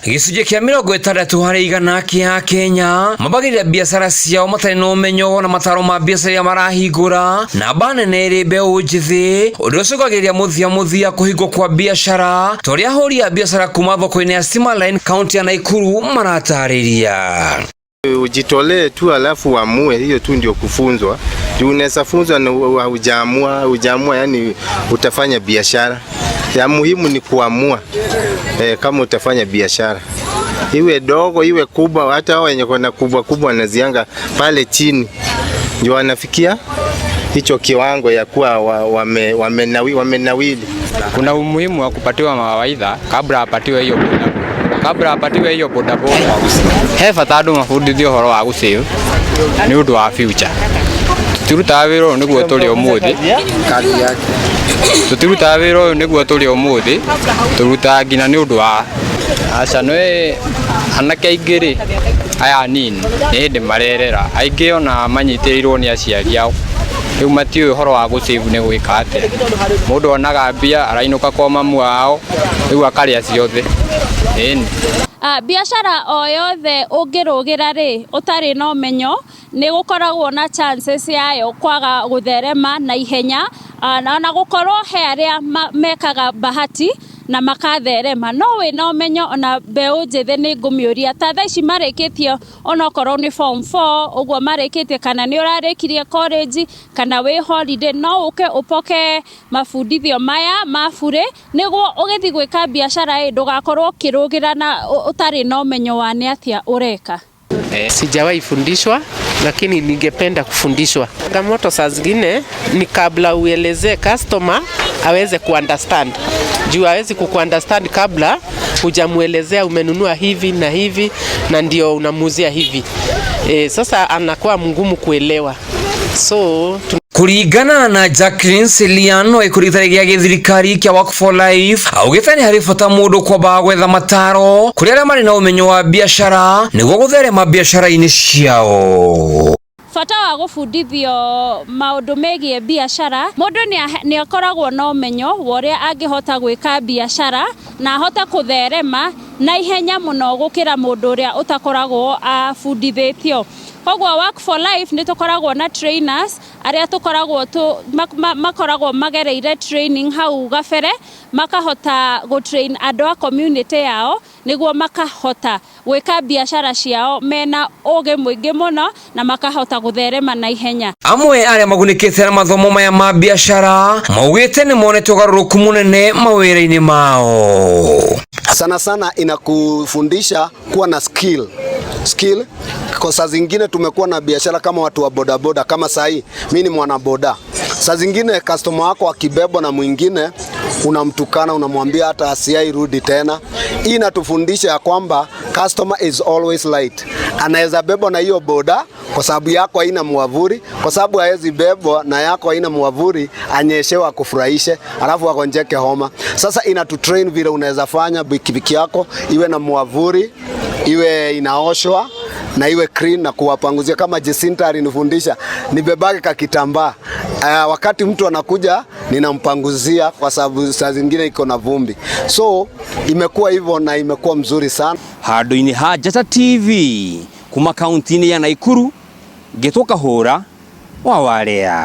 Gĩcunjĩ kĩa 60% kĩa Kenya mambagĩrĩria biacara ciao matarĩ na ũmenyo na mataro ma biacara iria marahingũra. Namba nene ĩrĩ mbeũ njĩthĩ, ũndũ ũrĩa ũcũngagĩrĩria mũthia mũthia kũhingwo kwa biacara ta ũrĩa ahũri a biacara kuma thoko-inĩ ya Stima Line, kaunti ya Nakuru, maratarĩria. Ujitolee tu alafu uamue, hiyo tu ndio kufunzwa. Juu unaweza funzwa na hujaamua, hujaamua yani utafanya biashara. Ya muhimu ni kuamua kama utafanya biashara iwe dogo iwe kubwa, hata hao wenye kona kubwa kubwa wanazianga pale chini ndio wanafikia hicho kiwango ya kuwa wamenawili. Kuna umuhimu wa kupatiwa mawaidha kabla apatiwe hiyo boda, kabla apatiwe hiyo bodaboda. He bata andũ mabundithio ũhoro wa gũsave nĩ ũndũ wa future. Tũtirutaga wĩra ũyũ nĩguo tũrĩe ũmũthĩ, tũtirutaga wĩra ũyũ nĩguo tũrĩe ũmũthĩ, tũrutaga nginya nĩ ũndũ wa aca. Nĩ anake aingĩ rĩ, aya anini nĩ hĩndĩ marerera, aingĩ ona manyitĩrĩirwo nĩ aciari ao, rĩu matiũĩ ũhoro wa gũsave nĩ gwĩka atĩa. Mũndũ onaga mbia arainũka kwa mamu wao, rĩu akarĩa ciothe, ĩni. Biacara o yothe ũngĩrũgĩra rĩ ũtarĩ na ũmenyo, nĩ gũkoragwo na chances yayo kwaga gũtherema na ihenya, na gũkorwo he arĩa mekaga bahati na makatherema. No wĩna ũmenyo, ona mbeũ njĩthĩ nĩ ngũmĩũria ta thaa ici marĩkĩtie, onokorwo nĩ form 4 ũguo marĩkĩtie, kana nĩ ũrarĩkirie college, kana wĩ holiday, no ũke ũpoke mabundithio maya ma burĩ nĩguo ũgĩthiĩ gwĩka biacara ĩ ndũgakorwo ũkĩrũgĩra na ũtarĩ na ũmenyo wa nĩ atĩa ũreka. Sijawahi fundishwa, lakini ningependa kufundishwa. Changamoto saa zingine ni kabla uelezee customer aweze kuunderstand, juu hawezi kukuunderstand kabla hujamuelezea umenunua hivi na hivi na ndio unamuuzia hivi. Sasa anakuwa mgumu kuelewa, so Kũringana na Jacqueline Selian wa gĩkundi gĩtarĩ gĩa gĩthirikari kĩa Work for Life, augĩte nĩ harĩ bata mũndũ kwamba gwetha mataro kũrĩ arĩa marĩ na ũmenyo wa biacara nĩguo gũtherema biacara-inĩ ciao. Bata wa gũbundithio maũndũ megiĩ biacara, mũndũ nĩ akoragwo na ũmenyo wa ũrĩa angĩhota gwĩka biacara na ahote kũtherema na ihenya mũno gũkĩra mũndũ ũrĩa ũtakoragwo abundithĩtio. Koguo Work for Life nĩ tũkoragwo na trainers arĩa tũkoragwo tũ, makoragwo magereire training hau gabere, makahota gũ-train andũ a community yao nĩguo makahota gwĩka biacara ciao mena ũgĩ mũingĩ mũno na makahota gũtherema na ihenya. Amwe arĩa magunĩkĩte na mathomo maya ma biacara maugĩte nĩ monete ũgarũrũku mũnene mawĩra-inĩ mao. Sana sana inakufundisha kuwa na skill. Kwa saa zingine tumekuwa na biashara kama watu wa bodaboda, kama sahi mi ni mwana boda. Saa zingine customer wako akibebwa na mwingine unamtukana, unamwambia hata asiai rudi tena. Hii inatufundisha ya kwamba customer is always right. Anaweza bebwa na hiyo boda kwa sababu yako haina mwavuli, kwa sababu hawezi bebwa na yako haina mwavuli, anyeshewe akufurahishe, alafu agonjeke homa. Sasa inatutrain vile unaweza fanya pikipiki yako iwe na mwavuli, iwe inaoshwa na iwe clean na kuwapanguzia. Kama Jacinta alinifundisha nibebage kakitambaa. Wakati mtu anakuja ninampanguzia kwa sababu saa zingine iko na vumbi, so imekuwa hivyo na imekuwa mzuri sana. Handũ-inĩ ha Njata TV kuma kaunti-inĩ ya Nakuru, ngĩtwo Kahũra wa Warea.